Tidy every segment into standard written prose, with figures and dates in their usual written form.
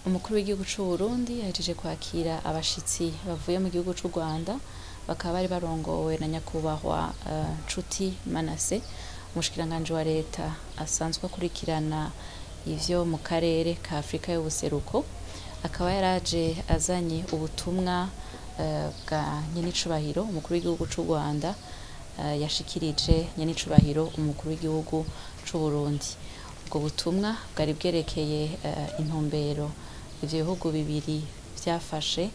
Umukuru w'igihugu c'u Burundi yahejeje kwakira abashitsi bavuye mu gihugu c'u Rwanda, bakaba bari barongowe na nyakubahwa Nshuti Manase, umushikiranganji wa leta asanzwe akurikirana ivyo mu karere ka Afrika y'ubuseruko. Akaba yaraje azanye ubutumwa bwa nyenicubahiro umukuru w'igihugu c'u Rwanda yashikirije nyenicubahiro umukuru w'igihugu c'u Burundi. Ubwo butumwa bwari bwerekeye intumbero ivyo bihugu bibiri vyafashe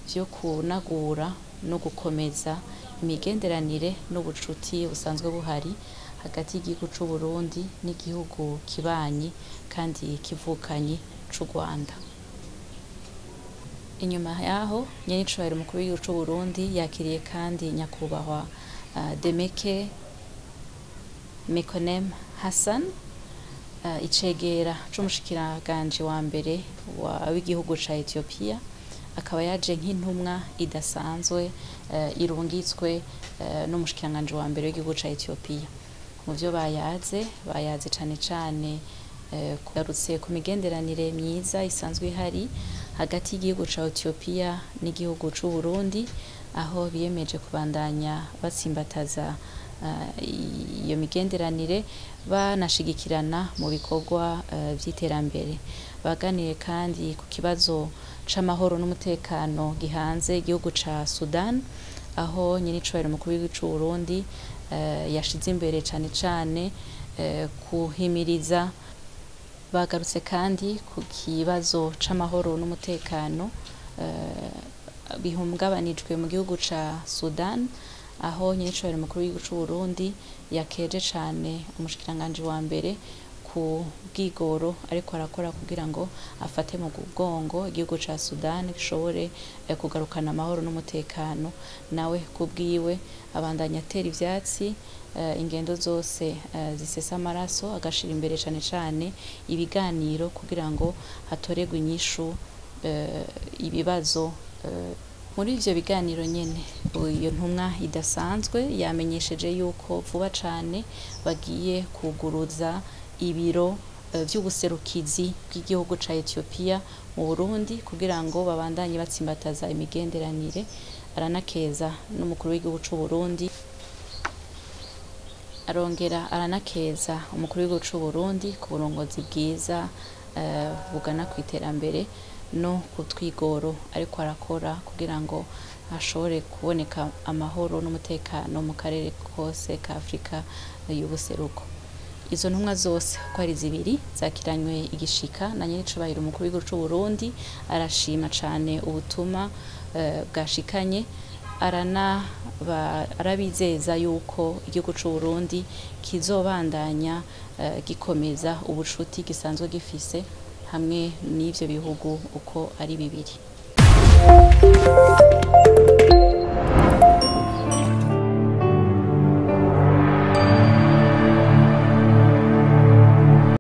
vyo kunagura no gukomeza imigenderanire n'ubucuti busanzwe buhari hagati y'igihugu c'u Burundi n'igihugu kibanyi kandi kivukanyi c'u Rwanda. Inyuma yaho, nyenicubahiro umukuru w'igihugu c'u Burundi yakiriye kandi nyakubahwa Demeke Mekonnen Hassan, icegera c'umushikiranganji wa mbere w'igihugu ca Ethiopia, akaba yaje nk'intumwa idasanzwe irungitswe n'umushikiranganji wa mbere w'igihugu ca Ethiopia. Mu vyo bayaze, bayaze cane cane kugarutse ku migenderanire myiza isanzwe ihari hagati y'igihugu ca Ethiopia n'igihugu c'u Burundi, aho biyemeje kubandanya batsimbataza iyo migenderanire, banashigikirana mu bikorwa vy'iterambere. Baganiye kandi ku kibazo c'amahoro n'umutekano gihanze igihugu ca Sudan, aho nyenicubahiro umukuru w'igihugu c'u Burundi yashize imbere cane cane kuhimiriza. Bagarutse kandi ku kibazo c'amahoro n'umutekano bihungabanijwe mu gihugu ca Sudan, aho nyenicubahiro umukuru w'igihugu c'u Burundi yakeje cane umushikiranganji wa mbere ku bwigoro ariko arakora kugira ngo afate mu mugongo igihugu ca Sudan gishobore kugarukana amahoro n'umutekano. Nawe kubwiwe abandanya atera ivyatsi ingendo zose zisesa amaraso, agashira imbere cane cane ibiganiro kugira ngo hatoregwe inyishu ibibazo. Muri ivyo biganiro nyene, iyo ntumwa idasanzwe yamenyesheje yuko vuba cane bagiye kuguruza ibiro vy'ubuserukizi bw'igihugu ca Ethiopia mu Burundi kugira ngo babandanye batsimbataza imigenderanire. Aranakeza n'umukuru w'igihugu c'u Burundi, arongera aranakeza umukuru w'igihugu c'u Burundi ku burongozi bwiza bugana kw'iterambere no ku twigoro ariko arakora kugira ngo hashobore kuboneka amahoro n'umutekano mu karere kose ka Afrika y'ubuseruko. Izo ntumwa zose uko ari zibiri zakiranywe igishika na nyenicubahiro umukuru w'igihugu c'u Burundi. Arashima cane ubutumwa bwashikanye, arabizeza yuko igihugu c'u Burundi kizobandanya gikomeza ubucuti gisanzwe gifise hamwe n'ivyo bihugu uko ari bibiri.